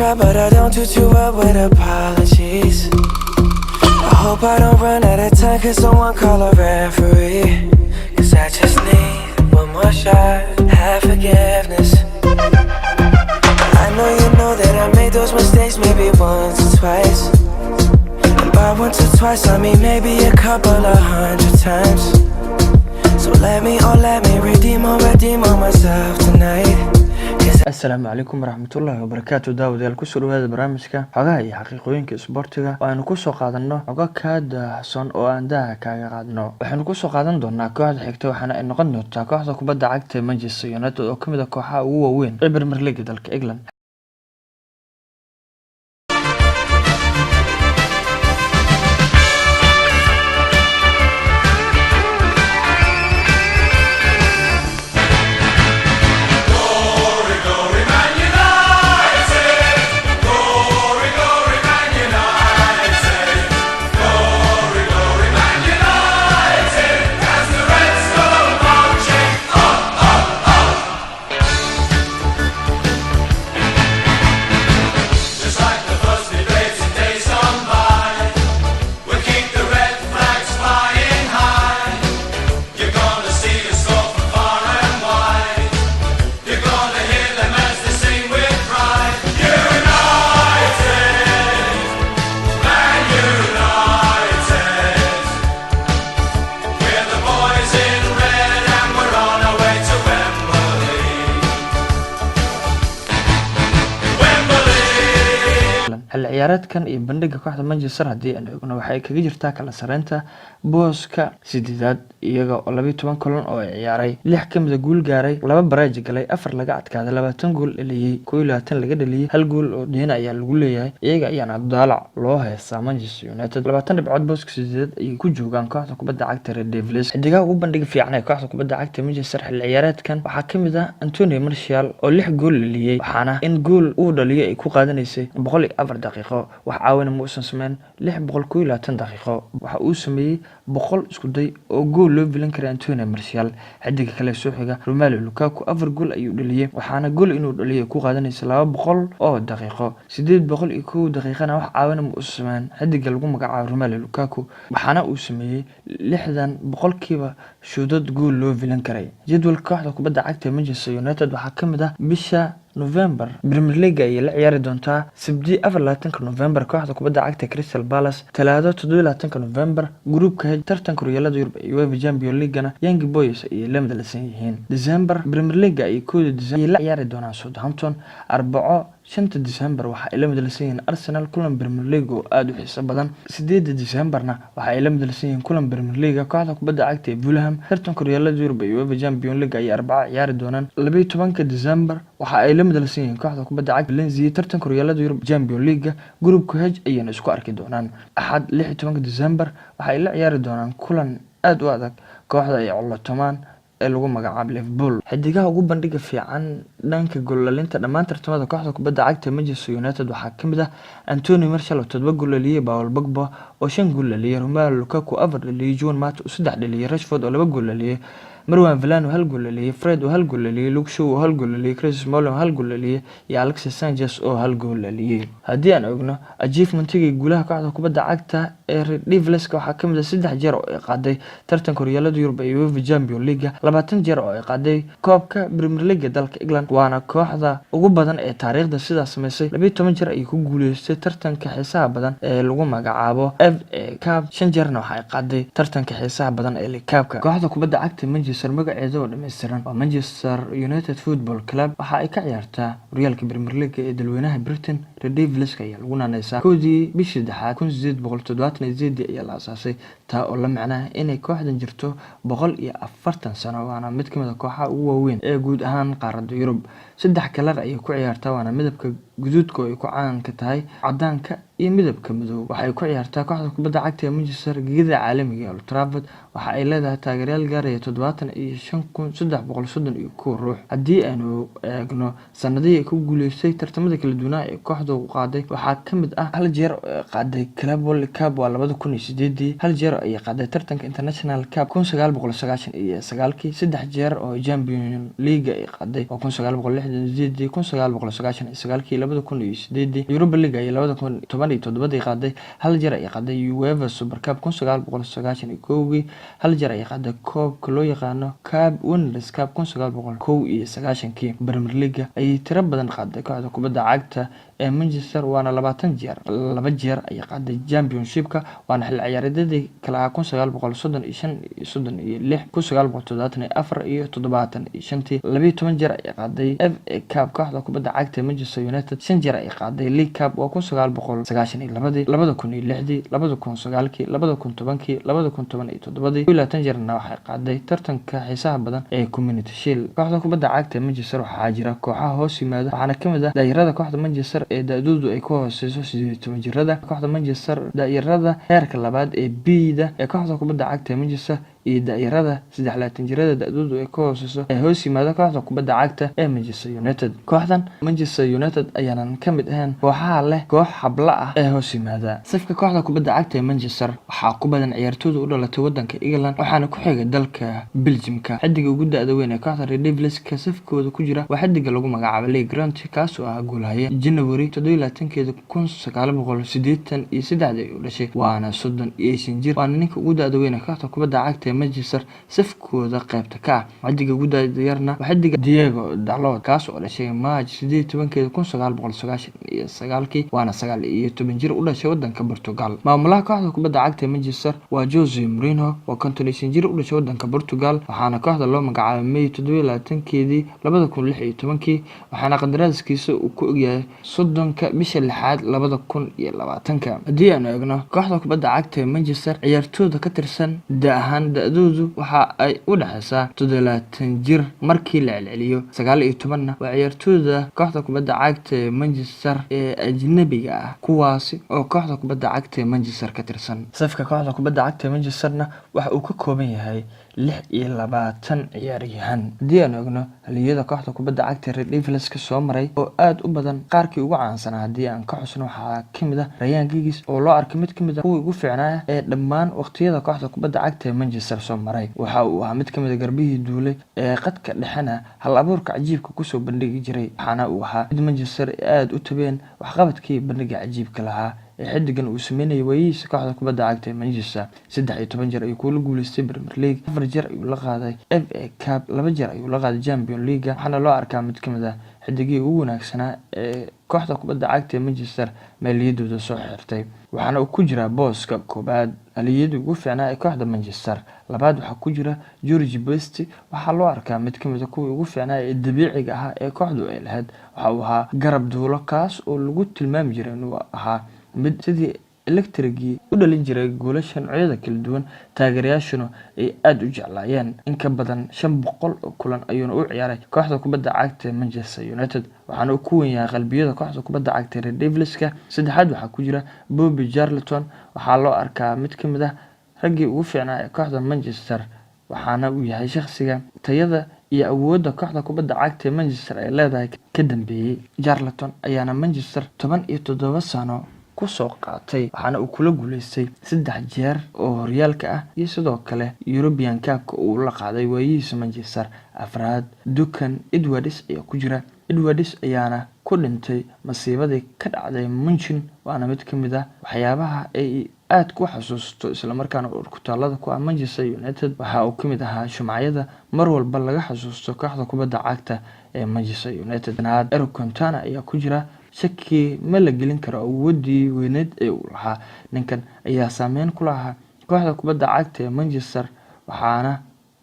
try, but I don't do too well with apologies. I hope I don't run out of time, 'cause someone call a referee. 'Cause I just need one more shot, have forgiveness. I know you know that I made those mistakes maybe once or twice. And by once or twice, I mean maybe a couple of hundred times. So let me, oh, let me redeem or redeem on myself tonight. 'Cause Asalaamu calaykum waraxmatullaahi wabarakaatu. Daawadayaal, kusoo dhawaada barnaamijka xogaha iyo xaqiiqooyinka isboortiga oo aynu kusoo qaadano xogo kaa daahson oo aan daaha kaaga qaadno. Waxaynu kusoo qaadan doonaa kooxda xigta, waxaana ay noqon doontaa kooxda kubadda cagta ee Manchester United oo kamid ah kooxaha ugu waaweyn ee Premier League dalka England. Glory, glory, Man United. Glory, glory, Man United. Glory, glory, Man United. As the Reds go marching up, up, up. Just like the Busby Babes in days gone by, we keep the red flags flying high. You're gonna see us go from far and wide. You're gonna hear them as they sing with pride. United, Man United. We're the boys in red and we're on our way to Wembley. Wembley. Xilli ciyaareedkan iyo bandhiga kooxda Manchester haddii aan eegno, waxay kaga jirtaa kala sareynta booska sideedaad, iyaga oo 12 kulan oo ay ciyaaray lix kamid a guul gaaray, laba bareej galay, afar laga adkaaday, 20 gool dhaliyey, 21 laga dhaliyey, hal gool oo dheena ayaa lagu leeyahay. Iyaga ayaana daalac loo heystaa. Manchester United 20 dhibcood booska sideedaad ayay ku joogaan kooxda kubadda cagta Red Devils. Xidigaha ugu bandhiga fiican ee kooxda kubadda cagta Manchester xilli ciyaareedkan waxaa kamid ah Anthony Martial oo lix gool dhaliyey, waxaana in gool uu dhaliyo ay ku qaadanaysay 104 daqiiqo. Wax caawina ma uusan sameyn 621 daqiiqo. Waxa uu sameeyey 100 isku day oo gool loo filan karay Anthony Martial. Xidiga kale soo xiga, Romelu Lukaku, afar gool ayuu dhaliyey, waxaana gool inuu dhaliyo ku qaadanaysa 200 oo daqiiqo. 801 daqiiqana wax caawina ma uusan sameyn xidiga lagu magacaabo Romelu Lukaku, waxaana uu sameeyey 60% shuudad gool loo filan karay. Jadwalka kooxda kubadda cagta ee Manchester United waxaa kamid ah bisha November Premier League ayay la ciyaari doontaa Sabti 24-ka November kooxda kubadda cagta Crystal Palace, Talaado 27-ka November gruupka H tartanka horyaalada Yurub ee UEFA Champions League-na Young Boys ayay la madalsan yihiin. December Premier League ay 1-da December ayay la ciyaari doonaan Southampton. Arbaco 5-ta December waxa ay la madalsan yihiin Arsenal, kulan Premier League oo aada u xiiso badan. 8-da Decemberna waxa ay la madalsan yihiin kulan Premier League kooxda kubadda cagta ee Fulham. Tartanka horyaalada Yurub ee UEFA Champions League ayay Arbaco ciyaari doonaan. 12-ka December waxa ay la madalsan yihiin kooxda kubadda cagta Valencia, tartanka horyaalada Yurub Champions League, gruupka H ayayna isku arki doonaan. Axad 16-ka December waxa ay la ciyaari doonaan kulan aada u adag kooxda ay colotomaan ee lagu magacaabo Liverpool. Xidigaha ugu bandhiga fiican dhanka gool dhalinta dhammaan tartamada kooxda kubadda cagta Manchester United waxaa kamid ah Anthony Martial oo todoba gool dhaliyey, Paul Pogba oo shan gool dhaliyey, Romelu Lukaku afar dhaliyey, Juan Mata oo saddex dhaliyey, Rashford oo laba gool dhaliyey, Marwan Fellaini oo hal gool dhaliyey, Fred oo hal gool dhaliyey, Luke Shaw oo hal gool dhaliyey, Chris Smalling oo hal gool dhaliyey iyo Alexis Sanchez oo hal gool dhaliyey. Haddii aan eegno achievementiga guulaha kooxda kubadda cagta ee Red Devils, waxaa kamid ah saddex jeer oo ay qaaday tartanka horyaalada Yurub ee UEFA Champions League, 20 jeer oo ay qaaday koobka Premier League dalka England, waana kooxda ugu badan ee taariikhda sidaas sameysay. 12 jeer ayay ku guuleystay tartanka xiisaha badan ee lagu magacaabo FA Cup, shan jeerna waxa ay qaaday tartanka xiisaha badan ee League Cup-ka. Kooxda kubadda cagta Manchester magaceeda oo dhameystiran waa Manchester United Football Club. Waxa ay ka ciyaartaa horyaalka Premier League ee dalweynaha Britain. Red Devils ayaa lagu naaneysaa. 1-dii bishii saddexaad 1878-dii ayaa la aasaasay, taa oo la macnaha inay kooxdan jirto 140 sano, waana mid kamid ah kooxaha ugu waaweyn ee guud ahaan qaaradda Yurub. Saddex kalar ayay ku ciyaartaa, waana midabka guduudka oo ay ku caanka tahay, cadaanka iyo midabka madow. Waxay ku ciyaartaa kooxda kubadda cagta ee Manchester gegida caalamiga ee Old Trafford. Waxa ay leedahay taageerayaal gaaraya 75,331 ruux. Haddii aynu eegno sanadihii ay ku guuleystay tartamada kala duwanaa ee kooxda u qaaday, waxaa kamid ah hal jeer oo ay qaaday Club World Cup, waa 2008-dii. Hal jeer ayay qaaday tartanka International Cup 1999-kii. Saddex jeer oo Champion League ay qaaday, waa kun sagaal boqol lixdan 68-dii, 1999-kii, 2008-dii. Europa League ayay 2017-dii qaaday. Hal jeer ayay qaaday UEFA Super Cup 1991-kii. Hal jeer ayay qaaday koobka loo yaqaano Cup Winners' Cup 1991-kii. Premier League ayay tiro badan qaaday kooxda kubadda cagta ee Manchester, waana 20 jeer. Laba jeer ayay qaaday Championship-ka, waana xilli ciyaareedyadii kala ahaa 1935 iyo 36, 1974 iyo 75-tii. 12 jeer ayay qaaday FA Cup kooxda kubadda cagta ee Manchester United. Shan jeer ayay qaaday League Cup, waa 1992-dii, 2006-dii, 2009-kii, 2010-kii, 2017-dii. 21 jeerna waxay qaaday tartanka xiisaha badan ee Community Shield. Kooxda kubadda cagta ee Manchester waxaa jira kooxaha hoos yimaada, waxaana kamid ah da'yarada kooxda Manchester ee da'doodu ay ka hooseyso 18 jirada, kooxda Manchester da'yarada heerka labaad ee B-da ee kooxda kubadda cagta ee Manchester, iyo da'yarada 23 jirada da'doodu ay ka hooseyso ee hoos yimaada kooxda kubadda cagta ee Manchester United. Kooxdan Manchester United ayaanan ka mid ahayn kooxaha leh koox habla ah ee hoos yimaada. Safka kooxda kubadda cagta ee Manchester waxaa ku badan ciyaartooyda u dhalatay wadanka England, waxaana ku xiga dalka Belgiumka. Xidiga ugu da'da weyn ee kooxda Red Devils-ka safkooda ku jira waa xidiga lagu magacaabo Lee Grant, kaas oo ah goolhaye. January 27-keeda 1983 ayuu dhashay, waana 35 jir, waana ninka ugu da'da weyn ee kooxda kubadda cagta ee Manchester safkooda qaybta ka ah. Xidiga ugu da'da yarna waa xidiga Diogo Dalot, kaas oo dhashay March 18-keeda 1999-kii, waana 19 jir u dhashay wadanka Portugal. Maamulaha kooxda kubadda cagta ee Manchester waa Jose Mourinho, waa 55 jir u dhashay wadanka Portugal, waxaana kooxda loo magacaabay May 27-keedii 2016-kii, waxaana qandaraaskiisa uu ku egyahay 30-ka bisha lixaad 2020-ka. Haddii aanu eegno kooxda kubadda cagta ee Manchester, ciyaartooyda ka tirsan da ahaan da'doodu waxa ay u dhexeysaa 27 jir markii la celceliyo, 19-na waa ciyaartooyda kooxda kubadda cagta ee Manchester ee ajnabiga ah, kuwaasi oo kooxda kubadda cagta ee Manchester ka tirsan. Safka kooxda kubadda cagta ee Manchesterna waxa uu ka kooban yahay 26 ciyaaryahan. Haddii aanu eegno halyeeyada kooxda kubadda cagta Red Devils ka soo maray oo aad u badan, qaarkii ugu caansanaa haddii aan ka xusno waxaa kamid ah Ryan Giggs, oo loo arkay mid kamid ah kuwii ugu fiicnaa ee dhammaan waqtiyada kooxda kubadda cagta ee Manchester soo maray. Waxa uu ahaa mid kamid ah garbihii duulay ee qadka dhexena hal abuurka cajiibka kusoo bandhigi jiray, waxaana uu ahaa mid Manchester aada u tabeen waxqabadkii bandhiga cajiibka lahaa ee xidigan uu sameynayay waayihiisa kooxda kubadda cagta ee Manchester. 13 jeer ayuu kula guuleystay Premier League, afar jeer ayuu la qaaday FA Cup, laba jeer ayuu la qaaday Champions League, waxaana loo arkaa mid kamid ah xidigihii ugu wanaagsanaa ee kooxda kubadda cagta ee Manchester maaliyadooda soo xirtay, waxaana uu ku jiraa booska koobaad halyeeyadii ugu fiicnaa ee kooxda Manchester. Labaad waxaa ku jira George Best. Waxaa loo arkaa mid kamid ah kuwii ugu fiicnaa ee dabiiciga ahaa ee kooxdu ay lahayd. Waxa uu ahaa garab duulo, kaas oo lagu tilmaami jiray inuu ahaa mid sidii electrigii u dhalin jiray goolasha noocyada kala duwan, taageerayaashuna ay aada u jeclaayeen. In ka badan 500 oo kulan ayuuna u ciyaaray kooxda kubadda cagta ee Manchester United, waxaana uu ku wen yahay qalbiyada kooxda kubadda cagta Red Devilska. Saddexaad waxaa ku jira Bobby Charlton. Waxaa loo arkaa mid kamid ah raggii ugu fiicnaa ee kooxda Manchester, waxaana uu yahay shakhsiga tayada iyo awoodda kooxda kubadda cagta ee Manchester ay leedahay ka dambeeyey. Charlton ayaana Manchester 17 sano kusoo qaatay, waxaana uu kula guuleystay saddex jeer oo horyaalka ah iyo sidoo kale European Cup-ka uu la qaaday waayihiisa Manchester. Afraad Duncan Edwards ayaa ku jira. Edwards ayaana ku dhintay masiibadii ka dhacday Munchen, waana mid kamid ah waxyaabaha ay aad ku xasuusto islamarkaana urkutaalada ku ah Manchester United. Waxa uu kamid ahaa shumacyada mar walba laga xasuusto kooxda kubadda cagta ee Manchester United. Shanaad Eric Cantona ayaa ku jira. Shaki ma la gelin karo awoodii weyneed ee uu lahaa. Ninkan ayaa saameyn ku lahaa kooxda kubadda cagta ee Manchester, waxaana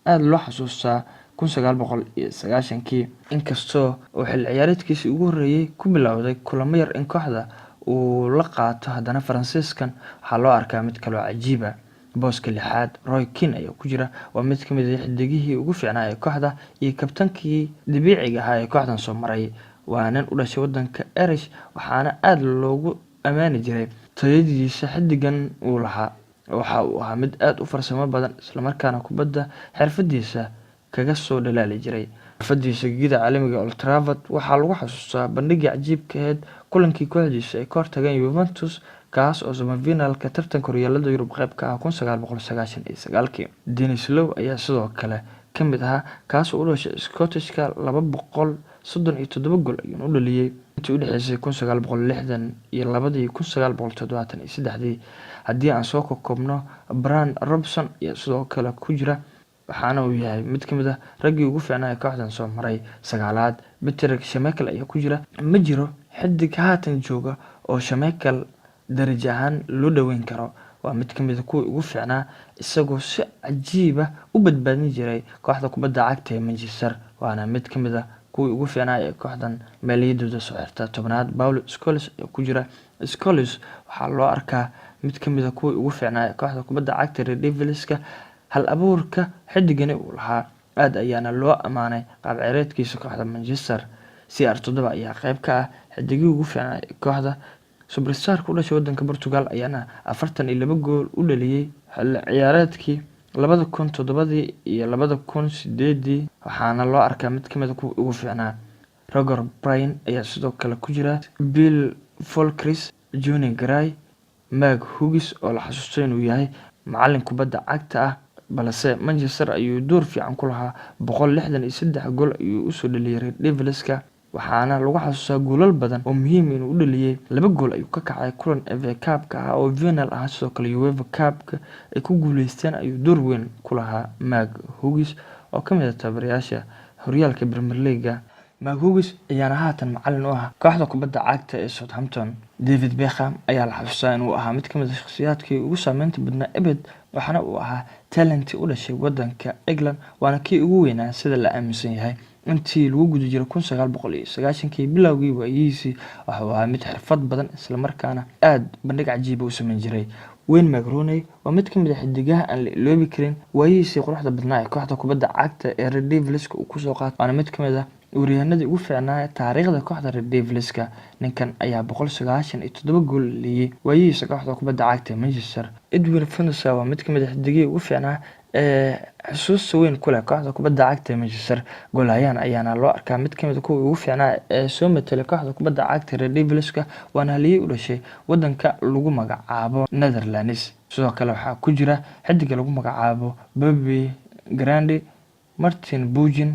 aada loo xasuustaa 1990-kii, inkastoo uu xilli ciyaareedkiisii ugu horreeyay ku bilowday kulamo yar in kooxda uu la qaato, haddana Faransiiskan waxaa loo arkaa mid kaloo cajiiba. Booska lixaad Roy Keane ayaa ku jira. Waa mid kamid ah xidigihii ugu fiicnaa ee kooxda iyo kabtankii dabiiciga ahaa ee kooxdan soo maray. Waa nin u dhashay wadanka Irish, waxaana aada loogu ammaani jiray tayadiisa xidigan uu lahaa. Waxa uu ahaa mid aada u farsamo badan, islamarkaana kubadda xirfadiisa kaga soo dhalaali jiray. Xirfadiisa gegida caalamiga Old Trafford waxaa lagu xasuustaa bandhigii cajiibka ahayd kulankii kooxdiisa ay ka hortageen Juventus, kaas oo semifinalka tartanka horyaalada Yurub qayb ka ah 1999-kii. Denis Law ayaa sidoo kale ka mid ahaa, kaasoo u dhashay Scottishka. 237 gool ayuuna u dhaliyey intii u dhexeysay 1962dii 1973dii. Haddii aan soo koobno, Bryan Robson ayaa sidoo kale ku jira, waxaana uu yahay mid ka mid ah raggii ugu fiicnaa ee kooxdan soo maray. Sagaalaad, Peter Schmeichel ayaa ku jira. Ma jiro xidig haatan jooga oo Schmeichel darajo ahaan loo dhoweyn karo. Waa mid ka mid ah kuwii ugu fiicnaa, isagoo si cajiib ah u badbaadin jiray kooxda kubadda cagta ee Manchester, waana mid ka mid ah kuwii ugu fiicnaa ee kooxdan maaliyadooda soo xirta. 10aad, Paul Scholes ayaa ku jira. Scholes waxaa loo arkaa mid ka mid ah kuwii ugu fiicnaa ee kooxda kubadda cagta Red Devilska. Hal abuurka xidigani uu lahaa aad ayaana loo ammaanay qaab ciyaareedkiisa kooxda Manchester. CR 7 ayaa qayb ka ah xidigihii ugu fiicnaa ee kooxda. Superstar-ka u dhashay wadanka Portugal ayaana 42 gool u dhaliyay xilli ciyaareedkii 2007dii iyo 2008dii, waxaana loo arkaa mid ka mid ah kuwii ugu fiicnaa. Roger Bryan ayaa sidoo kale ku jira, Bill Foulkes, Johnny Gray, Mark Hughes oo la xasuusto inuu yahay macallin kubadda cagta ah, balse Manchester ayuu door fiican ku lahaa. 163 gool ayuu usoo dhaliyay Red Devilska, waxaana lagu xasuustaa goolal badan oo muhiim inuu u dhaliyay. Laba gool ayuu ka kacay kulan FA Cup-ka ah oo final ah. Sidoo kale UEFA Cup-ka ay ku guuleysteen ayuu door weyn ku lahaa Mark Hughes, oo ka mid ah tababarayaasha horyaalka Premier League. Mark Hughes ayaana haatan macallin u ah kooxda kubadda cagta ee Southampton. David Beckham ayaa la xasuustaa inuu ahaa mid ka mid ah shakhsiyaadkii ugu saameynta badnaa ebed, waxaana uu ahaa talent u dhashay wadanka England, waana kii ugu weynaa sida la aaminsan yahay intii lagu guda jiray 1990kii bilowgii waayihiisii. Waxa uu ahaa mid xirfad badan, islamarkaana aada bandhig cajiiba u sameyn jiray. Wayne Mark Rooney waa mid ka mid ah xidigaha aan la iloobi karin waayihiisii quruxda badnaa ee kooxda kubadda cagta ee Red Devilska uu kusoo qaatay, waana mid ka mid ah weeraryahanadii ugu fiicnaa taariikhda kooxda Red Devilska. Ninkan ayaa 197 gool dhaliyay waayihiisa kooxda kubadda cagta ee Manchester. Edwin van der Sar waa mid ka mid ah xidigihii ugu fiicnaa ee xusuusta weyn ku leh kooxda kubadda cagta ee Manchester. Goolhayahan ayaana loo arkaa mid ka mid ah kuwii ugu fiicnaa ee soo matelay kooxda kubadda cagta Red Devilska, waana halyeey u dhashay wadanka lagu magacaabo Netherlands. Sidoo kale waxaa ku jira xidiga lagu magacaabo Bobby Grundy, Martin Bugin,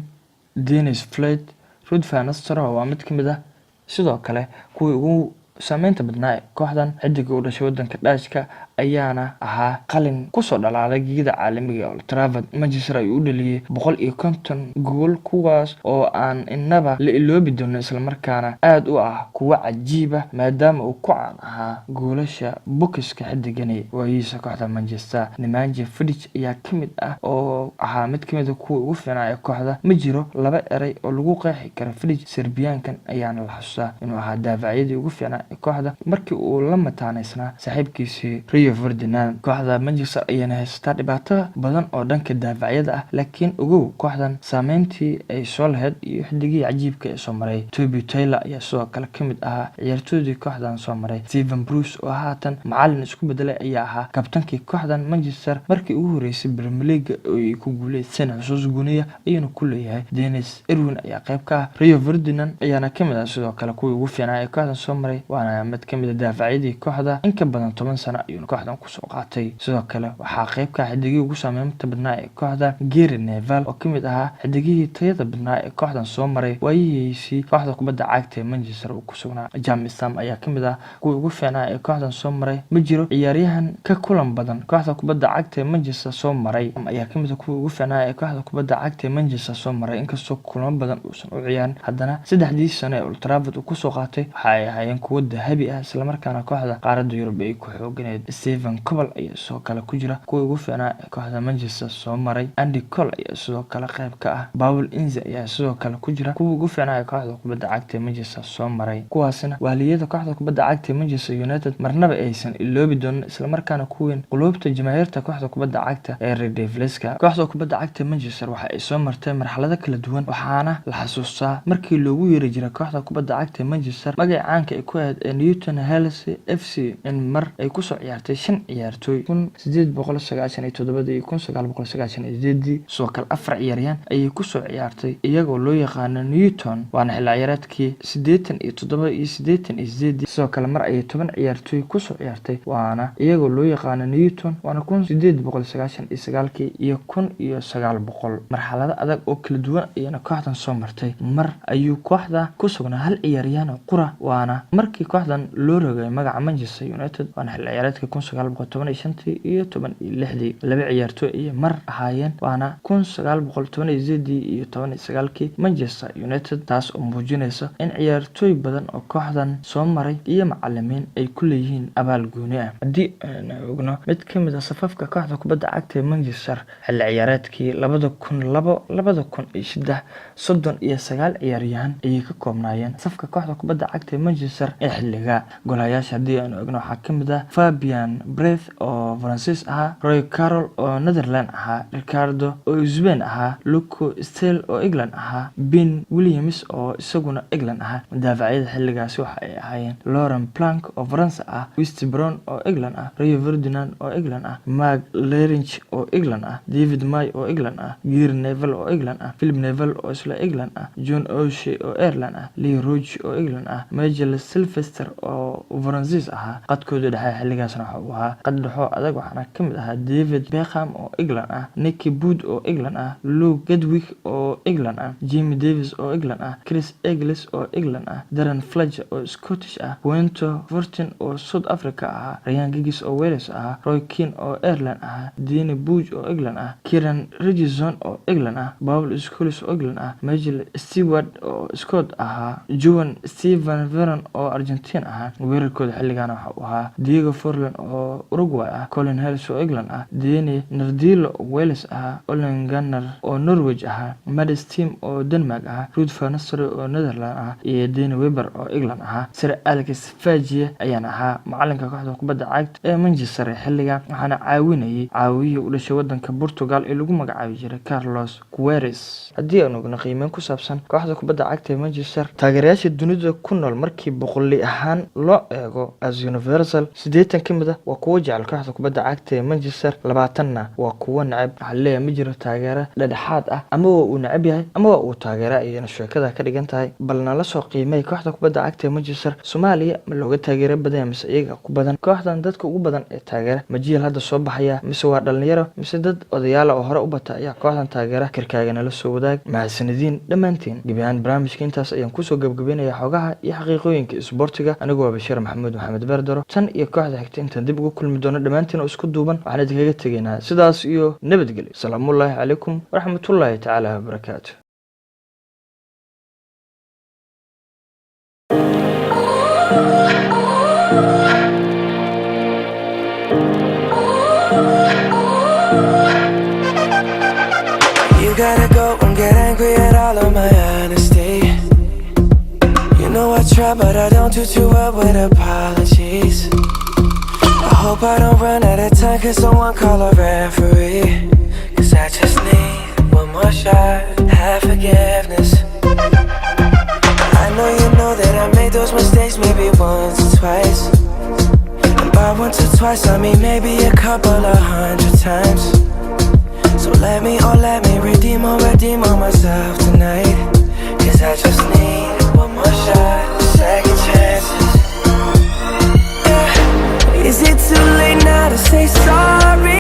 Denis Floyd. Ruud van Nistelrooy waa mid ka mid ah sidoo kale kuwii ugu saameynta badnaa ee kooxdan. Xidiga u dhashay wadanka Dutch-ka ayaana ahaa qalin kusoo dhalaalay gegida caalamiga ee Old Trafford. Manchester ayuu u dhaliyay 150 gool, kuwaas oo aan inaba la iloobi doonin, islamarkaana aada u ah kuwo cajiib ah, maadaama uu ku caan ahaa goolasha bokiska xidigani waayihiisa kooxda Manchester. Nemanja Vidic ayaa ka mid ah oo ahaa mid kamid ah kuwa ugu fiicnaa ee kooxda. Ma jiro laba eray oo lagu qeexi karo Vidic. Serbiyaankan ayaana la xasuustaa inuu ahaa daafacyadii ugu fiicnaa ee kooxda markii uu la mataaneysnaa saaxiibkiisii Rio Ferdinand. Kooxda Manchester ayaana haysataa dhibaato badan oo dhanka daafacyada ah, laakiin ogow kooxdan saameyntii ay soo lahayd iyo xidigihii cajiibka ee soo maray. Toby Taylor ayaa sidoo kale ka mid ahaa ciyaartoydii kooxdan soo maray. Stephen Bruce oo haatan macalin isku bedelay ayaa ahaa kabtankii kooxdan Manchester markii ugu horeysay Premier League oo ay ku guuleysteen. Xusuus gooniya ayuuna ku leeyahay. Denis Irwin ayaa qayb ka ah. Rio Ferdinand ayaana kamid ah sidoo kale kuwii ugu fiicnaa ee kooxdan soo maray, waana mid kamid ah daafacyadii kooxda. In ka badan 10 sano ayuuna kooxdan kusoo qaatay. Sidoo kale waxaa qayb ka ah xidigihii ugu saameynta badnaa ee kooxda Gary Neville, oo kamid ahaa xidigihii tayada badnaa ee kooxdan soo maray waayihiisii kooxda kubadda cagta ee Manchester uu ku sugnaa. James Sam ayaa kamid ah kuwii ugu fiicnaa ee kooxdan soo maray. Ma jiro ciyaaryahan ka kulan badan kooxda kubadda cagta ee Manchester soo maray ayaa kamid ah kuwii ugu fiicnaa ee kooxda kubadda cagta ee Manchester soo maray. Inkastoo kulamo badan uusan u ciyaarin, haddana 3dii sano ee Old Trafford uu kusoo qaatay waxa ay ahaayeen kuwo dahabi ah, islamarkaana kooxda qaaradda Yurub ay ku xooganeed. Steven Kobel ayaa sidoo kale ku jira kuwii ugu fiicnaa ee kooxda Manchester soo maray. Andy Cole ayaa sidoo kale qayb ka ah. Paul Ince ayaa sidoo kale ku jira kuwii ugu fiicnaa ee kooxda kubadda cagta ee Manchester soo maray. Kuwaasina waa halyeeyada kooxda kubadda cagta ee Manchester United marnaba aysan iloobi doonin, islamarkaana ku weyn quluubta jamaahiirta kooxda kubadda cagta ee Red Devilska. Kooxda kubadda cagta ee Manchester waxa ay soo martay marxalado kala duwan, waxaana la xasuustaa markii loogu yeeri jiray kooxda kubadda cagta ee Manchester magaca caanka ay ku ahayd ee Newton Health FC in mar ay kusoo ciyaartay. ciyaartay shan ciyaartooy 1897-dii iyo 1998-dii. Sidoo kale afar ciyaaryahan ayay kusoo ciyaartay iyagoo loo yaqaano Newton, waana xilli ciyaareedkii 87 iyo 88-dii. Sidoo kale mar ayay 10 ciyaartooy kusoo ciyaartay, waana iyagoo loo yaqaano Newton, waana 1899-kii iyo 1900. Marxalado adag oo kala duwan ayayna kooxdan soo martay. Mar ayuu kooxda ku sugnaa hal ciyaaryahan oo qura, waana markii kooxdan loo rogay magaca Manchester United, waana xilli ciyaareedkii 1915-tii iyo 16-dii. Laba ciyaartooy ayay mar ahaayeen, waana 1918-dii iyo 19-kii Manchester United, taas oo muujinaysa in ciyaartooy badan oo kooxdan soo maray iyo macalimiin ay ku leeyihiin abaal gooni ah. Haddii aynu eegno mid ka mid ah safafka kooxda kubadda cagta ee Manchester xilli ciyaareedkii 2002 2003, 39 ciyaaryahan ayay ka koobnaayeen safka kooxda kubadda cagta ee Manchester ee xilliga. Goolahayaasha haddii aynu eegno, waxaa ka mid ah Fabian Barthez oo Faransiis ahaa, Roy Carroll oo Netherland ahaa, Ricardo oo Spain ahaa, Luke Steele oo England ahaa, Ben Williams oo isaguna England ahaa. Daafacyada xilligaasi waxa ay ahaayeen Laurent Blanc oo Faransa ah, West Brown oo England ah, Rio Ferdinand oo England ah, Mark Lerich oo England ah, David May oo England ah, Gary Neville oo England ah, Philip Neville oo isla England ah, John O'Shea oo Ireland ah, Lee Roche oo England ah, Michael Sylvester oo Faransiis ahaa. Qadkooda dhexe xilligaasna waxa uu ahaa qad dhexo adag, waxaana ka mid ahaa David Beckham oo England ah, Nicky Butt oo England ah, Luke Chadwick oo England ah, Jamie Davies oo England ah, Chris Eagles oo England ah, Darren Fletcher oo Scottish ah, Quinton Fortune oo South Africa ahaa, Ryan Giggs oo Wales ahaa, Roy Keane oo Ireland ahaa, Danny Buchan oo England ah, Kieran Richardson oo England ah, Paul Scholes oo England ah, Michael Stewart oo Scot ahaa, Juan Esteban Veron oo Argentine ahaa. Weerarkooda xilligan waxa uu ahaa Diego Forlan oo Uruguay ah, Colin Harris oo England ah, Danny Nardillo oo Wales ahaa, Ole Gunnar oo Norway ahaa, Mads Thiim oo Denmark ahaa, Ruud van Nistelrooy oo Netherland ah iyo Danny Webber oo England ahaa. Sir Alex Ferguson ayaana ahaa macalinka kooxda kubadda cagta ee Manchester xilligan, waxaana caawinayay caawiyihii u dhashay wadanka Portugal ee lagu magacaabi jiray Carlos Queiroz. Haddii aanu ogno qiimeyn ku saabsan kooxda kubadda cagta ee Manchester, taageerayaasha dunida ku nool markii boqolli ahaan loo eego as universal, 80 ka mid ah waa kuwo jecel kooxda kubadda cagta ee Manchester, 20-na waa kuwo neceb. Waxaa leeyahay ma jiro taageero dhexdhexaad ah, ama waa uu neceb yahay ama waa uu taageera ayayna sheekada ka dhigan tahay. Bal nala soo qiimey kooxda kubadda cagta ee Manchester. Soomaaliya ma looga taageero badan yahay mise iyaga ku badan? Kooxdan dadka ugu badan ee taageera ma jiil hadda soo baxaya mise waa dhalinyaro mise dad odayaala oo hore u bata ayaa kooxdan taageera? Fikirkaaga nala soo wadaag. Mahadsanediin dhammaantiin. Gebi ahaan barnaamijka intaas ayaan kusoo gabgabeynaya, xogaha iyo xaqiiqooyinka isboortiga. Anigu waa Bashiir Maxamuud Maxamed Beerdaro. Tan iyo kooxda xigta intaan dib ugu kulmi doono, dhammaantiin oo isku duuban waxaan idinkaga tegaynaa sidaas iyo nabadgelyo. Asalaamullaahi calaykum waraxmatullaahi tacaala wabarakaatu. You gotta go and get angry at all of my honesty. You know I try, but I don't do too well with apologies. I hope I don't run out of time, 'cause someone call a referee. 'Cause I just need one more shot, have forgiveness. I know you know that I made those mistakes maybe once or twice. And by once or twice, I mean maybe a couple of hundred times. So let me, oh let me redeem on myself tonight. 'Cause I just need one more shot.